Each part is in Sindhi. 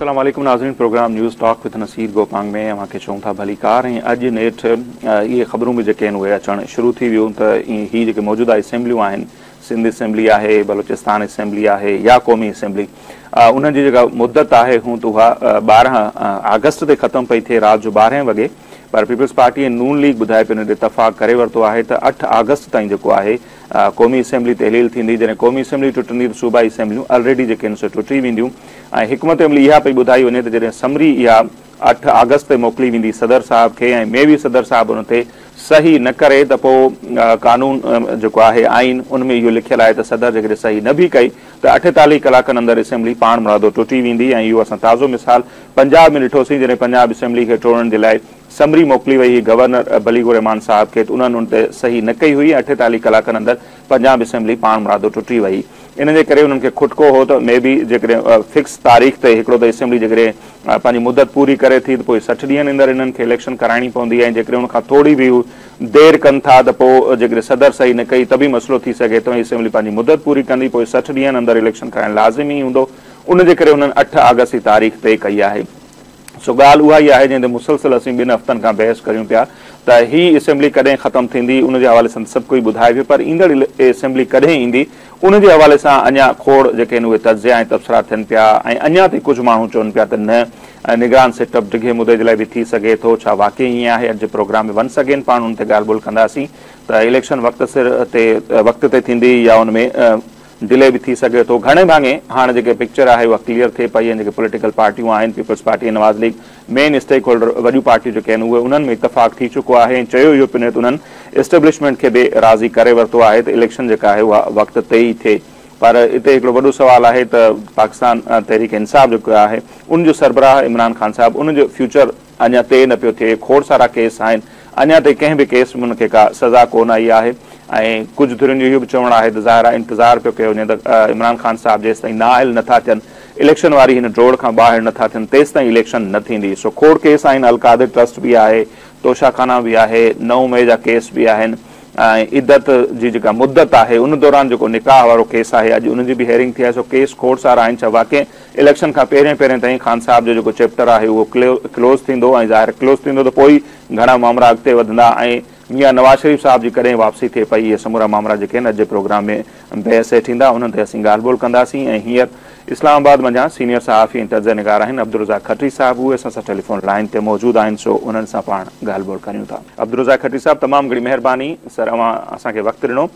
السلام عليڪم ناظرين programme news talk with Naseer Gopang ۾ اوهان کي چئون ٿا ڀليڪار ۽ اڄ نيٺ اهي خبرون به جيڪي آهن اهي اچڻ شروع ٿي ويون ته هي جيڪي موجوده اسيمبليون آهن سنڌ اسيمبلي آهي بلوچستان اسيمبلي آهي يا قومي اسيمبلي انهن جي جيڪا مدت آهي هون ته اها 12 آگسٽ تي ختم پئي ٿئي رات جو 12 وڳي پر پيپلز پارٽي ۽ نون ليگ ٻڌائي پيو ان تي اتفاق ڪري ورتو آهي ته 8 آگسٽ تائين جيڪو آهي قومي اسيمبلي تحليل ٿيندي جڏهن قومي اسيمبلي ٽٽندي ته صوبائي اسيمبليون الريڊي جيڪي آهن سي ٽٽي وينديون ۽ حڪمت عملي اها پئي ٻڌائي وڃي ته جڏهن سمري اها 8 آگسٽ تي موڪلي ويندي صدر صاحب کي ۽ مي بي صدر صاحب ان تي صحيح نه ڪري ته پوء قانون جيڪو آهي آئين ان ۾ اهو لکيل آهي ته صدر جيڪڏهن صحيح نه به ڪئي ته 48 ڪلاڪن اندر اسيمبلي پاڻ مرادو ٽٽي ويندي ۽ اهو اسان تازو مثال پنجاب ۾ ڏٺوسين جڏهن پنجاب اسيمبلي کي ٽوڙڻ جي لاء سمري موڪلي وئي هئي گورنر بليغ الرحمان صاحب کي ته انهن ان تي صحيح نه ڪئي هئي ۽ 48 ڪلاڪن اندر پنجاب اسيمبلي پاڻ مرادو ٽٽي وئي. ان جي ڪري انهن کي کٽڪو هو ته مي بي جيڪڏهن فڪس تاريخ تي هڪڙو ته اسيمبلي جيڪڏهن پنهنجي مدت پوري ڪري ٿي ته پوء 60 ڏينهن اندر انهن کي اليڪشن ڪرائڻي پوندي ۽ جيڪڏهن ان کان ٿوري به هو دير ڪن ٿا ته پوء جيڪڏهن صدر صحيح نه ڪئي ته به مسئلو ٿي سگهي ٿو ۽ اسيمبلي پنهنجي مدت پوري ڪندي پوء 60 ڏينهن اندر اليڪشن ڪرائڻ لازمي هوندو ان جي ڪري انهن 8 آگسٽ جي تاريخ طئي ڪئي آهي. سو ڳالهه اها ئي آهي جنهن تي مسلسل اسين 2 هفتن کان بحث ڪريون پيا ته هي اسيمبلي ڪڏهن ختم ٿيندي ان جي حوالي سان سڀ ڪوئي ٻڌائي پيو پر ايندڙ اسيمبلي ڪڏهن ايندي ان جي حوالي سان اڃا کوڙ جيڪي آهن اهي تجزيا ۽ تبصرا ٿين پيا ۽ اڃا تائين ڪجهه ماڻهو چون پيا ته نه نگران سيٽ اپ ڊگهي مدي جي لاء به ٿي سگهي ٿو ڇا واقعي ائين آهي اڄ جي پروگرام ۾ ونس اگين پاڻ ان تي ڳالهه ٻولهه ڪنداسين ته اليڪشن وقت سر تي وقت تي ٿيندي يا ان ۾ ڊلي به ٿي سگهي ٿو. گهڻي ڀاڱي هاڻ جيڪي پڪچر آهي اها ڪليئر ٿئي پئي ۽ جيڪي پوليٽيڪل پارٽيون آهن peoples party ۽ Nawaz league main stakeholder وڏيون پارٽيون جيڪي آهن اهي انهن ۾ اتفاق ٿي چڪو آهي ۽ چيو اهو پيو وڃي ته انهن اسٽيبلشمينٽ کي به راضي ڪري ورتو آهي ته اليڪشن جيڪا آهي اها وقت تي ئي ٿئي پر اتي هڪڙو وڏو سوال آهي ته پاڪستان تحريڪ انصاف جيڪو آهي ان جو سربراهه عمران خان صاحب ان جو فيوچر اڃا طئي نه پيو ٿئي، کوڙ سارا ڪيس آهن، اڃا تائين ڪنهن به ڪيس ۾ ان کي ڪا سزا ڪو نه آئي آهي ۽ ڪجهه ڌرين جو اهو به چوڻ آهي ته ظاهر آهي انتظار پيو ڪيو وڃي ته عمران خان صاحب جيستائين نااهل نه ٿا ٿين، اليڪشن واري هن ڊوڙ کان ٻاهر نه ٿا ٿين تيستائين اليڪشن نه ٿيندي، سو کوڙ ڪيس آهن، القادر ٽرسٽ به آهي، توشا خانا به آهي، 9 مئي جا ڪيس به آهن ۽ عدت جي جيڪا مدت آهي ان دوران جيڪو نڪاح وارو ڪيس آهي اڄ ان جي به هيئرنگ ٿي آهي، سو ڪيس کوڙ سارا آهن، ڇا واقعي اليڪشن کان پهرين پهرين تائين خان صاحب جو جيڪو چيپٽر آهي اهو ڪلوز ٿيندو ۽ ظاهر ڪلوز ٿيندو ته پوء ئي گهڻا مامرا اڳتي وڌندا ۽ ميان نواز شريف صاحب جي ڪڏهن واپسي ٿئي پئي اهي سمورا مامرا جيڪي آهن اڄ جي پروگرام ۾ بحث هيٺ ايندا انهن تي اسين ڳالهه ٻولهه ڪنداسين ۽ هينئر اسلام آباد منجهان سينيئر صحافي ۽ تجزيه نگار آهن عبدالرزاق کٽري صاحب اهي اسان سان ٽيليفون لائين تي موجود آهن سو انهن سان پاڻ ڳالهه ٻولهه ڪريون ٿا. عبدالرزاق کٽري صاحب تمام گهڻي مهرباني سر اوهان اسان کي وقت ڏنو.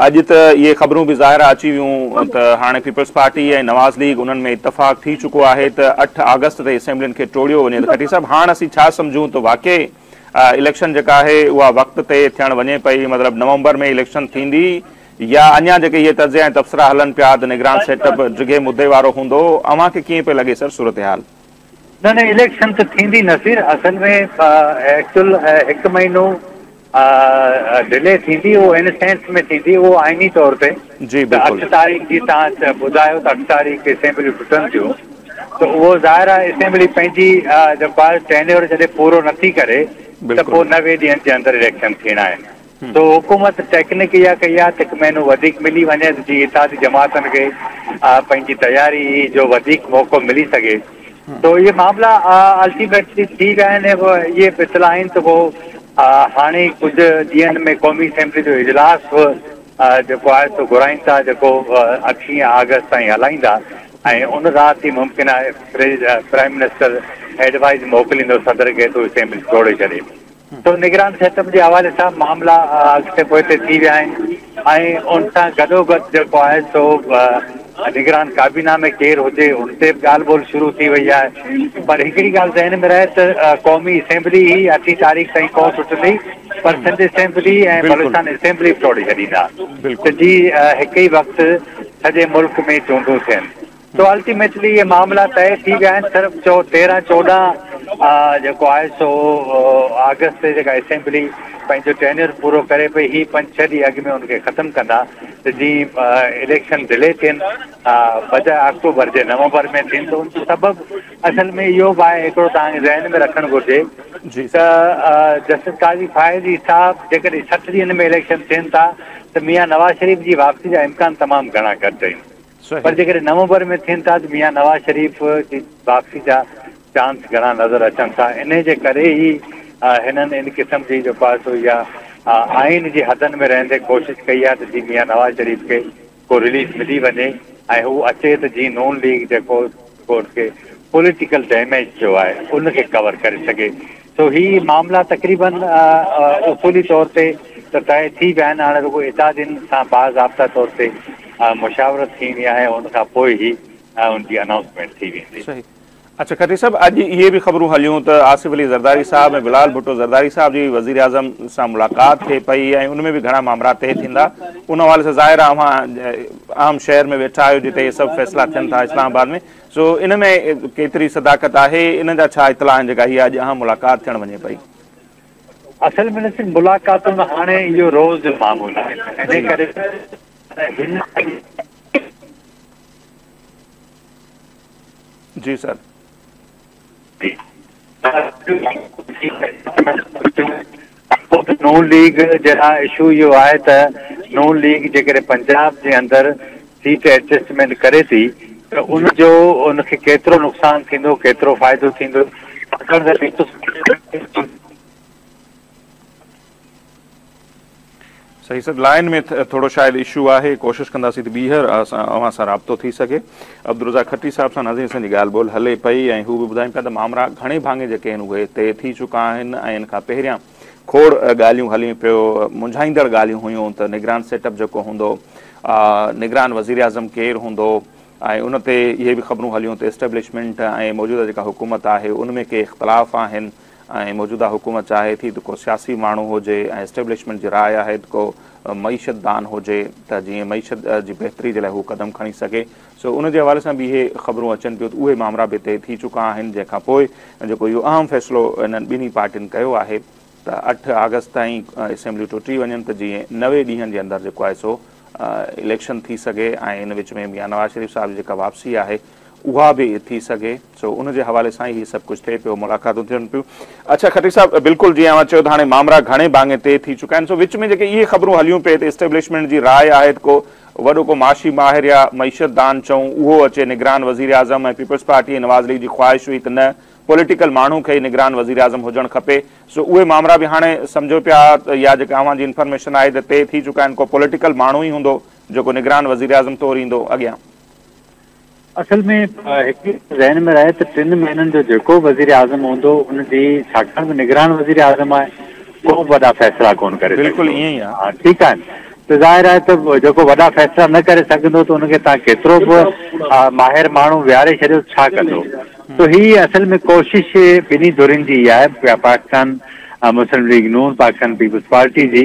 اڄ ته اهي خبرون به ظاهر اچي ويون ته هاڻي پيپلز پارٽي ۽ نواز ليگ انهن ۾ اتفاق ٿي چڪو آهي ته 8 آگسٽ تي اسيمبلين کي ٽوڙيو وڃي ته کٽي صاحب هاڻ اسين ڇا سمجهون ته واقعي اليڪشن جيڪا آهي اها وقت تي ٿيڻ وڃي پئي مطلب نومبر ۾ اليڪشن ٿيندي يا اڃا جيڪي اهي تجزيا ۽ تبصرا هلن پيا ته نگران سيٽ اپ ڊگهي مدي وارو هوندو اوهان کي ڪيئن پئي لڳي سر صورتحال؟ نه نه اليڪشن ته ٿيندي نصير اصل ۾ ايڪچوئل هڪ مهينو ڊلي ٿيندي اهو ان سينس ۾ ٿيندي اهو آئيني طور تي جي ته بلڪل 8 تاريخ جي توهان ٻڌايو ته 8 تاريخ اسيمبليون ٽٽن ٿيون ته اهو ظاهر آهي اسيمبلي پنهنجي جيڪو آهي ٽينيور جڏهن پورو نٿي ڪري ته بلڪل پوء 90 ڏينهن جي اندر اليڪشن ٿيڻا آهن سو حڪومت ٽيڪنڪ اها ڪئي آهي ته هڪ مهينو وڌيڪ ملي وڃي ته جيئن اتحادي جماعتن کي پنهنجي تياري جو وڌيڪ موقعو ملي سگهي. سو اهي معاملا الٽيميٽلي ٿي ويا آهن ۽ اهي به اطلاع آهن ته پوء هاڻي ڪجهه ڏينهن ۾ قومي اسيمبلي جو اجلاس به جيڪو آهي سو گهرائين ٿا جيڪو 8 آگسٽ تائين هلائيندا ۽ ان رات ئي ممڪن آهي پرائم منسٽر ايڊوائز موڪليندو صدر کي ته اسيمبلي ٽوڙي ڇڏي. سو نگران سيٽ اپ جي حوالي سان معاملا اڳتي پوئتي ٿي ويا آهن ۽ ان سان گڏوگڏ جيڪو آهي سو نگران ڪابينا ۾ ڪير هجي ان تي به ڳالهه ٻولهه شروع ٿي وئي آهي پر هڪڙي ڳالهه ذهن ۾ رهي ته قومي اسيمبلي ئي 8 تاريخ تائين ڪونه ٽٽندي پر سنڌ اسيمبلي ۽ بلوچستان اسيمبلي به ٽوڙي ڇڏيندا ته جي هڪ ئي وقت سڄي ملڪ ۾ چونڊون ٿين. سو الٽيميٽلي اهي معاملا طئي ٿي ويا آهن صرف 13 14 جيڪو آهي سو آگسٽ تي جيڪا اسيمبلي پنهنجو ٽينيور پورو ڪري پئي هي 5 6 ڏينهن اڳ ۾ ان کي ختم ڪندا ته جيئن اليڪشن ڊلي ٿين بجاء آڪٽوبر جي نومبر ۾ ٿين ته ان جو سبب اصل ۾ اهو به آهي هڪڙو توهان کي ذهن ۾ رکڻ گهرجي ته جسٽس قاضي فائز صاحب جيڪڏهن 60 ڏينهن ۾ اليڪشن ٿين ٿا ته ميان نواز شريف جي واپسي جا امڪان تمام گهڻا گهٽ آهن. پر جيڪڏهن نومبر ۾ ٿين ٿا ته ميان نواز شريف جي واپسي جا چانس گهڻا نظر اچن ٿا. انهي جي ڪري ئي هنن ان قسم جي جيڪو آهي سو اها آئين جي حدن ۾ رهندي ڪوشش ڪئي آهي ته جيئن ميان نواز شريف کي ڪو رليف ملي وڃي ۽ هو اچي ته جيئن نون ليگ جيڪو ان کي پوليٽيڪل ڊيميج ٿيو آهي ان کي ڪور ڪري سگهي. سو هي معاملا تقريبن اصولي طور تي ته طئي ٿي ويا آهن، هاڻي رڳو اتحادين سان باضابطا طور تي مشاورت ٿيندي آهي، ان کان پوء ئي ان جي انائونسمينٽ ٿي ويندي. صحيح. اڇا کٽي صاحب، اڄ اهي به خبرون هليون ته آصف علي زرداري صاحب ۽ بلال ڀٽو زرداري صاحب جي وزيراعظم سان ملاقات ٿئي پئي ۽ ان ۾ به گهڻا مامرا طئي ٿيندا. ان حوالي سان ظاهر آهي اوهان اهم شهر ۾ ويٺا آهيو جتي اهي سڀ فيصلا ٿين ٿا اسلام آباد ۾، سو ان ۾ ڪيتري صداقت آهي، ان جا ڇا اطلاع آهن جيڪا هي اڄ اهم ملاقات ٿيڻ وڃي پئي؟ اصل ۾ نصير ملاقاتن هاڻي اهو روز جو معمول آهي، انهي ڪري هن جي سر. نون ليگ جي لاء اشو اهو آهي ته نون ليگ جيڪڏهن پنجاب جي اندر سيٽ ايڊجسٽمينٽ ڪري ٿي ته ان جو ان کي ڪيترو نقصان ٿيندو، ڪيترو فائدو ٿيندو، ڇاڪاڻ ته پيپلز صحيح سر، لائن ۾ ٿورو شايد اشو آهي، ڪوشش ڪنداسين ته ٻيهر اوهان سان رابطو ٿي سگهي. عبدالرزاق کٽي صاحب سان ناظرين اسان جي ڳالهه ٻولهه هلي پئي ۽ هو به ٻڌائين پيا ته مامرا گهڻي ڀاڱي جيڪي آهن اهي طئي ٿي چڪا آهن ۽ ان کان پهريان کوڙ ڳالهيون هليون پيو، منجهائيندڙ ڳالهيون هيون ته نگران سيٽ اپ جيڪو هوندو، نگران وزيراعظم ڪير هوندو ۽ ان تي اهي به خبرون هليون ته اسٽيبلشمينٽ ۽ موجوده جيڪا حڪومت آهي ان ۾ ڪي اختلاف آهن ۽ موجوده حڪومت چاهي ٿي ته ڪو سياسي ماڻهو هجي ۽ اسٽيبلشمينٽ جي راء آهي ته ڪو معيشت دان هجي ته جيئن معيشت جي بهتري جي لاء هو قدم کڻي سگهي. سو ان جي حوالي سان به اهي خبرون اچن پيون ته اهي مامرا به طئي ٿي چڪا آهن، جنهن کان پوء جيڪو اهو اهم فيصلو انهن ٻنهي پارٽين ڪيو آهي ته 8 آگسٽ تائين اسيمبليون ٽٽي وڃن ته جيئن 90 ڏينهن جي اندر جيڪو آهي سو اليڪشن ٿي سگهي ۽ ان وچ ۾ ميان نواز شريف صاحب جي جيڪا واپسي آهي اها به ٿي سگهي. سو ان جي حوالي سان ئي هي سڀ ڪجهه ٿئي پيو، ملاقاتون ٿين پيون. اڇا کٽي صاحب، بلڪل جيئن اوهان چيو ته هاڻي مامرا گهڻي ڀاڱي طئي ٿي چڪا آهن، سو وچ ۾ جيڪي اهي خبرون هليون پئي ته اسٽيبلشمينٽ جي راء آهي ته ڪو وڏو ڪو معاشي ماهر يا معيشت دان چئون اهو اچي نگران وزيراعظم ۽ پيپلز پارٽي ۽ نواز ليگ جي خواهش هئي ته نه پوليٽيڪل ماڻهو کي ئي نگران وزيراعظم هجڻ کپي، سو اهي مامرا به هاڻي سمجهو پيا يا جيڪا اوهان جي انفارميشن آهي ته طئي ٿي چڪا آهن، ڪو پوليٽيڪل ماڻهو ئي هوندو جيڪو نگران وزيراعظم طور ايندو اڳيان. اصل ۾ هڪ ذهن ۾ رهي ته 3 مهينن جو جيڪو وزيراعظم هوندو ان جي ڇاڪاڻ ته نگران وزيراعظم آهي ڪو به وڏا فيصلا ڪونه ڪري بلڪل ائين ئي آهي. ٺيڪ آهي ته ظاهر آهي ته جيڪو وڏا فيصلا نه ڪري سگهندو ته ان کي توهان ڪيترو به ماهر ماڻهو ويهاري ڇڏيو ڇا ڪندو. سو هي اصل ۾ ڪوشش ٻنهي ڌرين جي آهي پاڪستان مسلم ليگ نون پاڪستان پيپلز پارٽي جي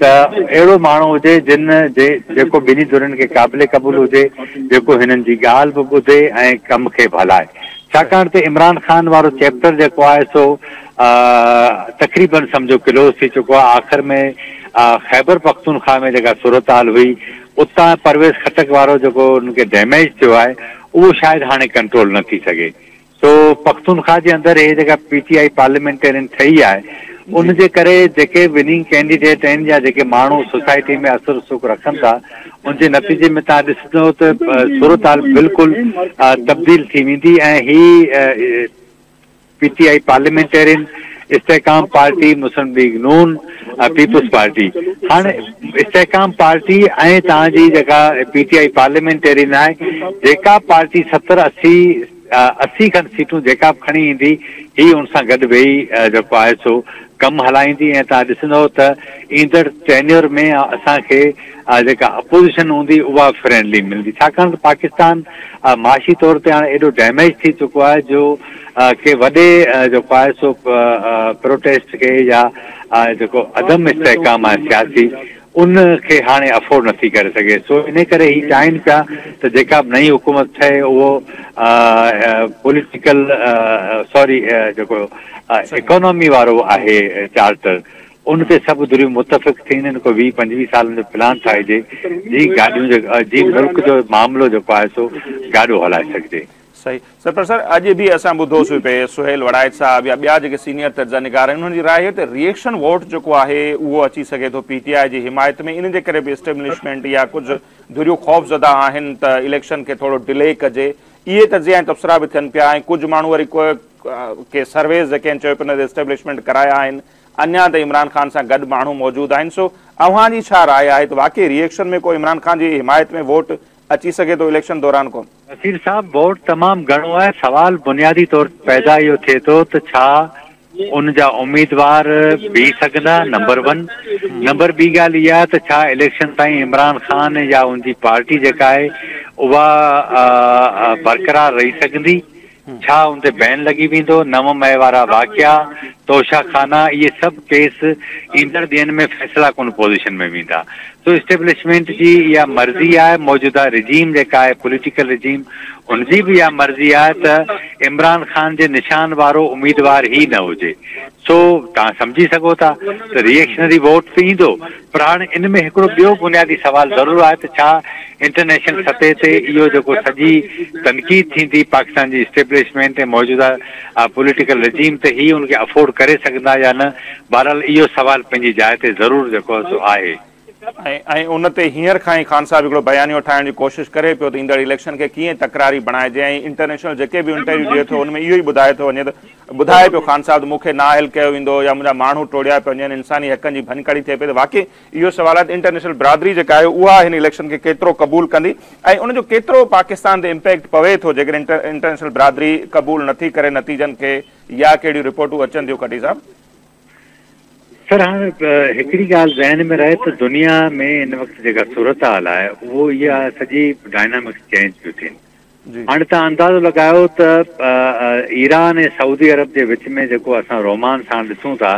ته اهڙو ماڻهو هجي جن جي جيڪو ٻنهي ڌرين کي قابل قبول هجي، جيڪو هنن جي ڳالهه به ٻڌي ۽ ڪم کي به هلائي. ڇاڪاڻ ته عمران خان وارو چيپٽر جيڪو آهي سو تقريبن سمجهو ڪلوز ٿي چڪو آهي. آخر ۾ خيبر پختونخواهه ۾ جيڪا صورتحال هئي اتان پرويز خٽڪ وارو جيڪو انهن کي ڊيميج ٿيو آهي اهو شايد هاڻي ڪنٽرول نه ٿي سگهي. سو پختونخواهه جي اندر هي جيڪا پي ٽي آء پارليامينٽيرين ٺهي آهي ان جي ڪري جيڪي وننگ ڪينڊيڊيٽ آهن يا جيڪي ماڻهو سوسائٽي ۾ اثر رسوخ رکن ٿا ان جي نتيجي ۾ توهان ڏسندو ته صورتحال بلڪل تبديل ٿي ويندي ۽ هي P T I parliamentarian, Istehkam party, Muslim league Noon, peoples party هاڻي استحڪام پارٽي ۽ توهان جي جيڪا پي ٽي آء پارليامينٽيرين آهي جيڪا پارٽي 70 80 80 کن سيٽون جيڪا به کڻي ايندي هي ان سان گڏ ويهي جيڪو آهي سو ڪم هلائيندي ۽ توهان ڏسندؤ ته ايندڙ ٽينيور ۾ اسان کي جيڪا اپوزيشن هوندي اها فرينڊلي ملندي ڇاڪاڻ ته پاڪستان معاشي طور تي هاڻي ايڏو ڊيميج ٿي چڪو آهي جو ڪي وڏي جيڪو آهي سو پروٽيسٽ کي يا جيڪو عدم استحڪام آهي سياسي ان کي هاڻي افورڊ نٿي ڪري سگهي. سو انهي ڪري هي چاهين پيا ته جيڪا به نئين حڪومت ٺهي اهو پوليٽيڪل سوري جيڪو اڪانومي وارو آهي چارٽر ان تي سڀ ڌريون متفق ٿين ان ڪو 20 25 سالن جو پلان ٺاهجي جي گاڏيون جي ملڪ جو معاملو جيڪو آهي سو گاڏو هلائي سگهجي. صحيح سر، پر سر اڄ به اسان ٻڌوسين پئي سهيل وڙائچ صاحب يا ٻيا جيڪي سينيئر تجزيه نگار آهن، انهن جي راء آهي ته ريئيڪشن ووٽ جيڪو آهي اهو اچي سگهي ٿو پي ٽي آء جي حمايت ۾، ان جي ڪري به اسٽيبلشمينٽ يا ڪجهه ڌريون خوفزده آهن ته اليڪشن کي ٿورو ڊلي ڪجي. اهي تجزيا ۽ تبصرا به ٿين پيا ۽ ڪجهه ماڻهو وري ڪي سرويز جيڪي آهن چيو پيو ته اسٽيبلشمينٽ ڪرايا آهن، اڃا ته عمران خان سان گڏ ماڻهو موجود آهن. سو اوهان جي ڇا راء آهي ته واقعي ريئيڪشن ۾ ڪو عمران خان جي حمايت ۾ ووٽ اچي سگهي ٿو اليڪشن دوران ڪو؟ نصير صاحب ووٽ تمام گهڻو آهي، سوال بنيادي طور پيدا اهو ٿئي ٿو ته ڇا ان جا اميدوار بيهي سگهندا نمبر ون، نمبر ٻي ڳالهه اها ته ڇا اليڪشن تائين عمران خان يا ان جي پارٽي جيڪا آهي اها برقرار رهي سگهندي، ڇا ان تي بين لڳي ويندو، 9 مئي وارا واقعا، توشا خانا اهي سڀ ڪيس ايندڙ ڏينهن ۾ فيصلا ڪن پوزيشن ۾ ويندا. سو اسٽيبلشمينٽ جي اها مرضي آهي، موجوده رجيم جيڪا آهي پوليٽيڪل رجيم ان جي به اها مرضي آهي ته عمران خان جي نشان وارو اميدوار ئي نه هجي. سو توهان سمجهي سگهو ٿا ته ريئيڪشنري ووٽ ته ايندو پر هاڻ ان ۾ هڪڙو ٻيو بنيادي سوال ضرور آهي ته ڇا انٽرنيشنل سطح تي اهو جيڪو سڄي تنقيد ٿيندي پاڪستان جي اسٽيبلشمينٽ ۽ موجوده پوليٽيڪل رجيم تي هي ان کي افورڊ ڪري سگهندا يا نه؟ بهرحال اهو سوال پنهنجي جاء تي ضرور جيڪو سو آهي. ۽ ان تي هينئر کان ئي خان صاحب هڪڙو بيانيو ٺاهڻ جي ڪوشش ڪري پيو ته ايندڙ اليڪشن کي ڪيئن تڪراري بڻائجي ۽ انٽرنيشنل جيڪي به انٽرويو ڏئي ٿو ان ۾ اهو ئي ٻڌائي ٿو وڃي ته ٻڌائي پيو خان صاحب ته مون کي نااهل ڪيو ويندو يا منهنجا ماڻهو ٽوڙيا پيا وڃن، انساني حقن جي ڀڃڪڙي ٿئي پئي ته واقعي اهو سوال آهي ته انٽرنيشنل برادري جيڪا آهي اها هن اليڪشن کي ڪيترو قبول ڪندي ۽ ان جو ڪيترو پاڪستان تي امپيڪٽ پوي ٿو جيڪڏهن انٽرنيشنل برادري قبول نٿي ڪري نتيجن کي يا ڪهڙيون رپورٽون اچن ٿيون کٽي صاحب؟ سر هاڻ هڪڙي ڳالهه ذهن ۾ رهي ته دنيا ۾ هن وقت جيڪا صورتحال آهي اهو اها سڄي ڊائنامڪس چينج پيون ٿين. هاڻي توهان اندازو لڳايو ته ايران ۽ سعودي عرب جي وچ ۾ جيڪو اسان رومانس هاڻ ڏسون ٿا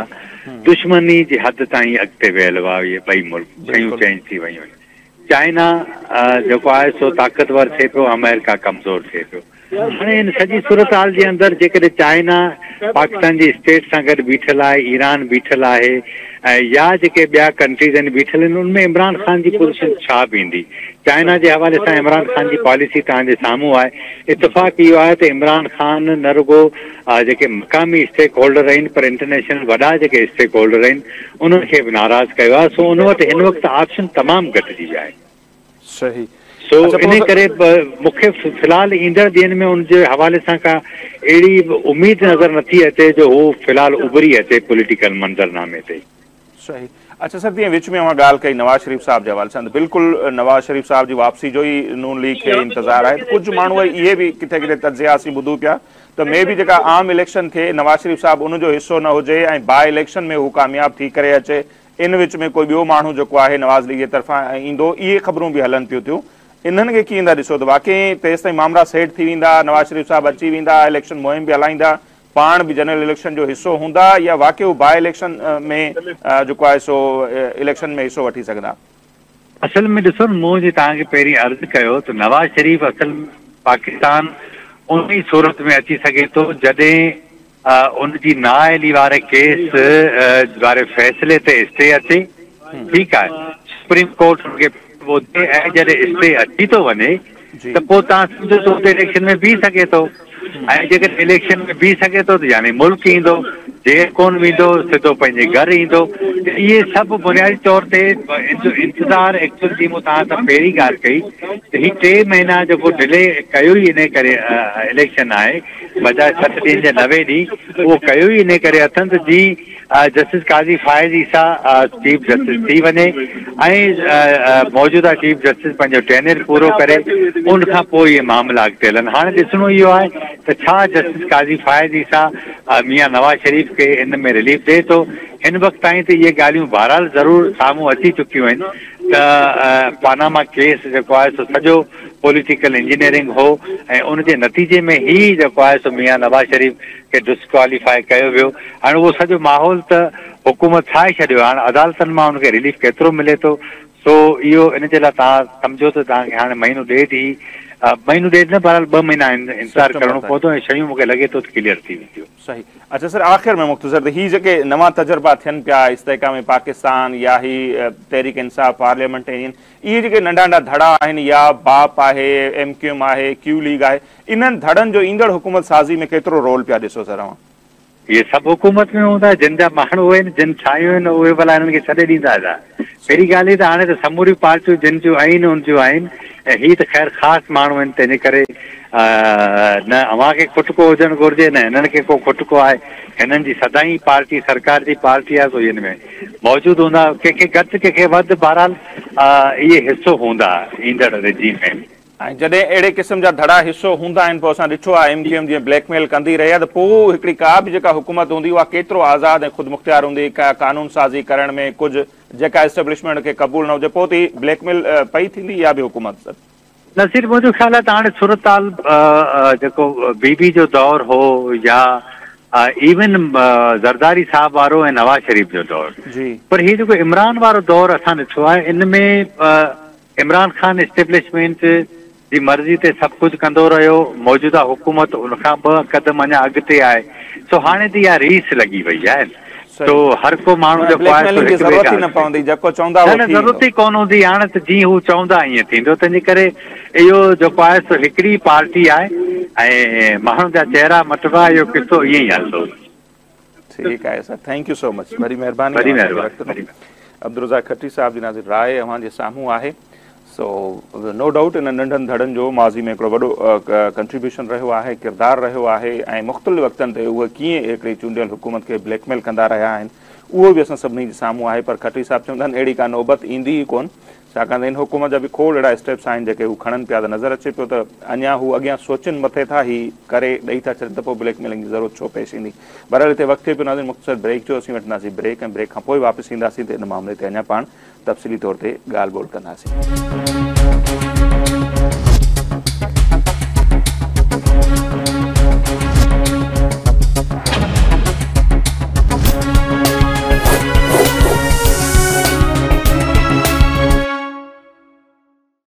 دشمني جي حد تائين اڳتي ويل هئا اهي ٻئي ملڪ، شيون چينج ٿي ويون آهن. چائنا جيڪو آهي سو طاقتور ٿئي پيو، آمريڪا ڪمزور ٿئي پيو. هاڻي ان سڄي صورتحال جي اندر جيڪڏهن چائنا پاڪستان جي اسٽيٽ سان گڏ بيٺل آهي، ايران بيٺل آهي ۽ يا جيڪي ٻيا ڪنٽريز آهن بيٺل آهن ان ۾ عمران خان جي پوزيشن ڇا بيهندي؟ چائنا جي حوالي سان عمران خان جي پاليسي توهان جي سامهون آهي. اتفاق اهو آهي ته عمران خان نه رڳو جيڪي مقامي اسٽيڪ هولڊر آهن پر انٽرنيشنل وڏا جيڪي اسٽيڪ هولڊر آهن انهن کي به ناراض ڪيو آهي سو ان وٽ هن وقت آپشن تمام گهٽجي ويا آهن. صحيح. سو انهي ڪري مون کي في الحال ايندڙ ڏينهن ۾ ان جي حوالي سان ڪا اهڙي اميد نظر نٿي اچي جو هو في الحال اڀري اچي پوليٽيڪل منظرنامي تي. صحيح. اڇا سر جيئن وچ ۾ اوهان ڳالهه ڪئي نواز شريف صاحب جي حوالي سان ته بلڪل نواز شريف صاحب جي واپسي جو ئي نون ليگ کي انتظار آهي ته ڪجهه ماڻهو وري اهي به ڪٿي ڪٿي تجزيا اسين ٻڌون پيا ته مي بي جيڪا عام اليڪشن ٿئي نواز شريف صاحب ان جو حصو نه هجي ۽ باء اليڪشن ۾ هو ڪامياب ٿي ڪري اچي ان وچ ۾ ڪوئي ٻيو ماڻهو جيڪو آهي نواز ليگ جي طرفان ايندو، اهي خبرون به هلن پيون ٿيون، انهن کي ڪيئن ٿا ڏسو ته واقعي تيستائين مامرا سيٽ ٿي ويندا، نواز شريف صاحب اچي ويندا، اليڪشن مهم به هلائيندا، پاڻ به جنرل اليڪشن جو حصو هوندا يا واقعي هو باء اليڪشن ۾ جيڪو آهي سو اليڪشن ۾ حصو وٺي سگهندا؟ اصل ۾ ڏسو نه مون جيئن توهان کي پهرين عرض ڪيو ته نواز شريف اصل پاڪستان ان ئي صورت ۾ اچي سگهي ٿو جڏهن ان جي نااهلي واري ڪيس واري فيصلي تي اسٽي اچي، ٺيڪ آهي، سپريم ڪورٽ ان کي ٻڌي ۽ جڏهن اسٽي اچي ٿو وڃي ته پوء توهان سمجهو ته اتي اليڪشن ۾ بيهي سگهي ٿو ۽ جيڪڏهن اليڪشن ۾ بيهي سگهي ٿو ته يعني ملڪ ايندو، جيل ڪونه ويندو، سڌو پنهنجي گهر ايندو ته اهي سڀ بنيادي طور تي انتظار ايڪچوئل جيئن مون توهان سان پهرين ڳالهه ڪئي ته هي ٽي مهينا جيڪو ڊلي ڪيو ئي انهي ڪري اليڪشن آهي بجاء 60 ڏينهن جي 90 ڏينهن، اهو ڪيو ئي انهي ڪري اٿن ته جي justice Qazi Faez Isa chief justice ٿي وڃي ۽ موجوده چيف جسٽس پنهنجو ٽينيئر پورو ڪري ان کان پوء اهي معاملا اڳتي هلن. هاڻي ڏسڻو اهو آهي ته ڇا جسٽس قاضي فائز عيسيٰ ميان نواز شريف کي ان ۾ رليف ڏئي ٿو. هن وقت تائين ته اهي ڳالهيون بهرحال ضرور سامهون اچي چڪيون آهن ته پاناما ڪيس جيڪو آهي سو سڄو پوليٽيڪل انجنيئرنگ هو ۽ ان جي نتيجي ۾ ئي جيڪو آهي سو ميان نواز شريف کي ڊسڪواليفائي ڪيو ويو. هاڻي اهو سڄو ماحول ته حڪومت ٺاهي ڇڏيو آهي، هاڻي عدالتن مان ان کي رليف ڪيترو ملي ٿو سو اهو ان جي لاء توهان سمجهو ته توهان کي هاڻي مهينو ڏيڍ ئي مهينو ڏيڍ نه بهرحال 2 مهينا انتظار ڪرڻو پوندو ۽ شيون مون کي لڳي ٿو ته ڪليئر ٿي وينديون. صحيح. اڇا سر آخر ۾ مختصر ته هي جيڪي نوان تجربا ٿين پيا استحڪام پاڪستان يا هي تحريڪ انصاف پارليامينٽيرين اهي جيڪي ننڍا ننڍا ڌڙا آهن يا باپ آهي ايم ڪيو ايم آهي ڪيو ليگ آهي انهن ڌڙن جو ايندڙ حڪومت سازي ۾ ڪيترو رول پيا ڏسو سر اوهان؟ اهي سڀ حڪومت ۾ هوندا، جن جا ماڻهو آهن، جن ٺاهيون آهن، اهي ڀلا هنن کي ڇڏي ڏيندا ڇا؟ پهرين ڳالهه هي ته هاڻي ته سموريون پارٽيون جن جون آهن ان جون آهن ۽ هي ته خير خاص ماڻهو آهن، تنهن جي ڪري نه اوهان کي کٽڪو هجڻ گهرجي نه هنن کي ڪو کٽڪو آهي. هنن جي سدائين پارٽي سرڪار جي پارٽي آهي سو اهي ان ۾ موجود هوندا، ڪنهن کي گهٽ ڪنهن کي وڌ، بهرحال اهي حصو هوندا ايندڙ رجيم ۾. ۽ جڏهن اهڙي قسم جا ڌڙا حصو هوندا آهن پوء اسان ڏٺو آهي ايم ڪيو ايم جيئن بليڪ ميل ڪندي رهي آهي ته پوء هڪڙي ڪا به جيڪا حڪومت هوندي اها ڪيترو آزاد ۽ خودمختيار هوندي ڪا قانون سازي ڪرڻ ۾ ڪجهه جيڪا اسٽيبلشمينٽ کي قبول نه هجي پوء ته هي بليڪ ميل پئي ٿيندي اها به حڪومت سر. نصير منهنجو خيال آهي ته هاڻي صورتحال جيڪو بي بي جو دور هو يا ايون زرداري صاحب وارو ۽ نواز شريف جو دور پر هي جيڪو عمران وارو دور اسان ڏٺو آهي ان ۾ عمران خان اسٽيبلشمينٽ جي مرضي تي سڀ ڪجهه ڪندو رهيو، موجوده حڪومت ان کان ٻه قدم اڃا اڳتي آهي، سو هاڻي ته اها ريس لڳي وئي آهي، سو هر ڪو ماڻهو جيڪو آهي سو هڪ ٻئي کان اڳتي. نه نه ضرورت ئي ڪونه هوندي، هاڻي ته جيئن هو چوندا ائين ٿيندو، تنهن جي ڪري اهو جيڪو آهي سو هڪڙي پارٽي آهي ۽ ماڻهن جا چهرا مٽبا، اهو قصو ائين ئي هلندو. ٺيڪ آهي sir thank you so much وڏي مهرباني وڏي مهرباني عبدالرزاق کٽي صاحب جي ناظرين راء اوهان جي سامهون آهي سو نو ڊائوٽ انهن ننڍن ڌڙن جو ماضي ۾ هڪڙو وڏو ڪنٽريبيوشن رهيو آهي ڪردار رهيو آهي ۽ مختلف وقتن تي اهي ڪيئن هڪڙي چونڊيل حڪومت کي بليڪ ميل ڪندا رهيا آهن اهو به اسان سڀني جي سامهون آهي پر کٽي صاحب چوندا آهن اهڙي ڪا نوبت ايندي ئي ڪون ڇاڪاڻ ته هن حڪومت جا به کوڙ اهڙا اسٽيپس آهن جيڪي هو کڻن پيا ته نظر اچي پيو ته اڃا هو اڳيان سوچن مٿي ٿا هي ڪري ڏئي ٿا ڇڏن ته پوء بليڪ ميلنگ جي ضرورت ڇو پيش ايندي. بهرحال هتي وقت ٿئي پيو ناظرين مختصر بريڪ جو اسين وٺنداسين بريڪ ۽ بريڪ کان پوء واپس اينداسين ته ان معاملي تي اڃا پاڻ تفصيلي طور تي ڳالهه ٻولهه ڪنداسين.